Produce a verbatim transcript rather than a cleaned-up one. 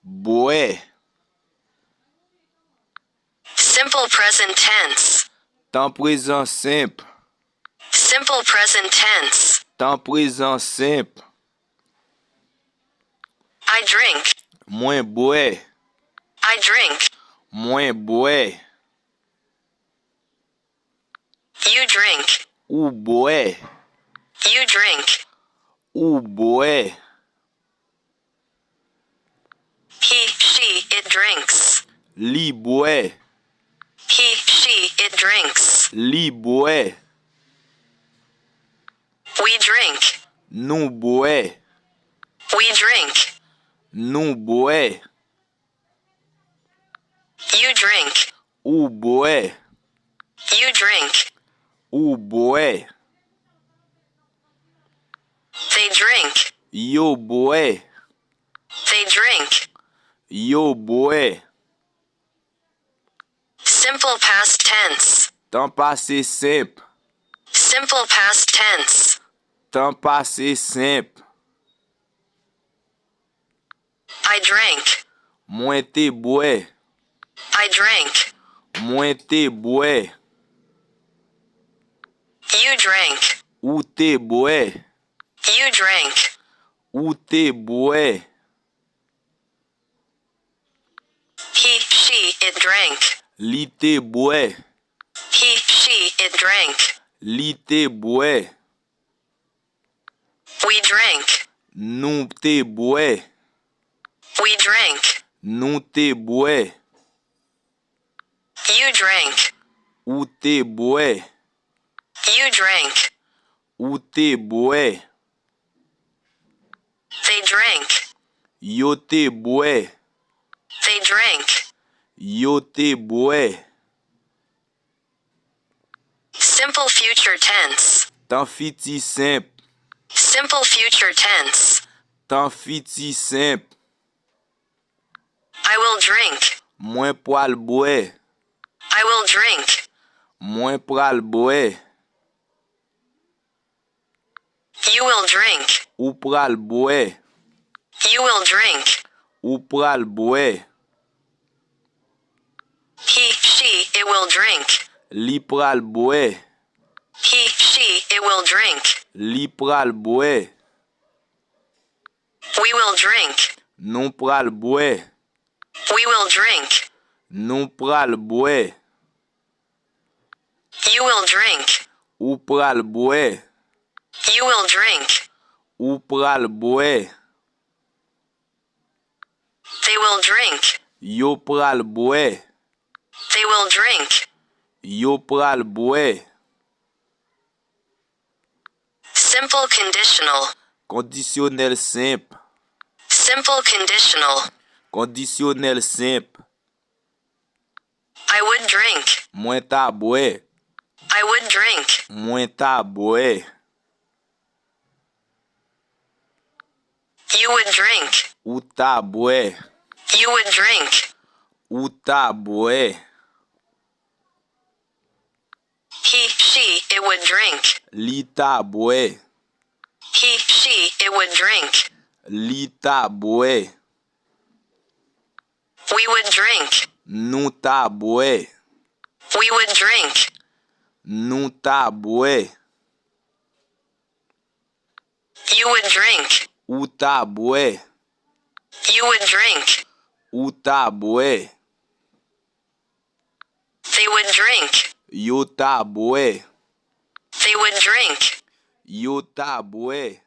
Bwè. Simple present tense. Tan prezan senp. Simple present tense. Tan prezan senp. I drink. Mwen bwè. I drink. Mwen bwè. You drink. Ou bwè. You drink. Ou bwè. He, she, it drinks. Li bwè. He, she, it drinks. Li bwè. We drink. Nou bwè. We drink. Nou bwè. You drink. Ou bwè. You drink. Ou bwè. They drink. Yo bwè. They drink. Yo bwè. Simple past tense. Tan pase senp. Simple past tense. Tan pase senp. I drank. Mwen te bwè. I drank. Mwen te bwè. You drank. Ou te bwè. You drank. Ou te bwè. He, she, it drank. Li te bwè. He, she, it drank. Li te bwè. We drank. Nou te bwè. We drank. Nou te bwè. You drank. Ou te bwè. You drank. Ou te bwè. They drank. Yo te bwè. They drank. Yo te bwè. Simple future tense. Tan fiti senp. Simple future tense. Tan fiti senp. I will drink. Mwen pral bwè. I will drink. Mwen pral bwè. You will drink. Ou pral bwè. You will drink. Ou pral bwè. He, she, it will drink. Li pral bwè. He, she, it will drink. Li pral bwè. We will drink. Nou pral bwè. We will drink. Nou pral bwè. You will drink. Ou pral bwè. You will drink. Ou pral bwè. They will drink. Yo pral bwè. They will drink. Yo pral bwè. Simple conditional. Kondisyonèl senp. Simple conditional. Kondisyonèl senp. I would drink. Mwen ta bwè. I would drink. Mwen ta bwè. You would drink. Ou ta bwè. You would drink. Ou ta bwè. He, she, it would drink. Li ta bwè. He, she, it would drink. Li ta bwè. We would drink. Nou ta bwè. We would drink. Nou ta bwè. You would drink. Ou ta bwè. You would drink. Ou ta bwè. They would drink. Yo ta bwè. They would drink. Yo ta bwè.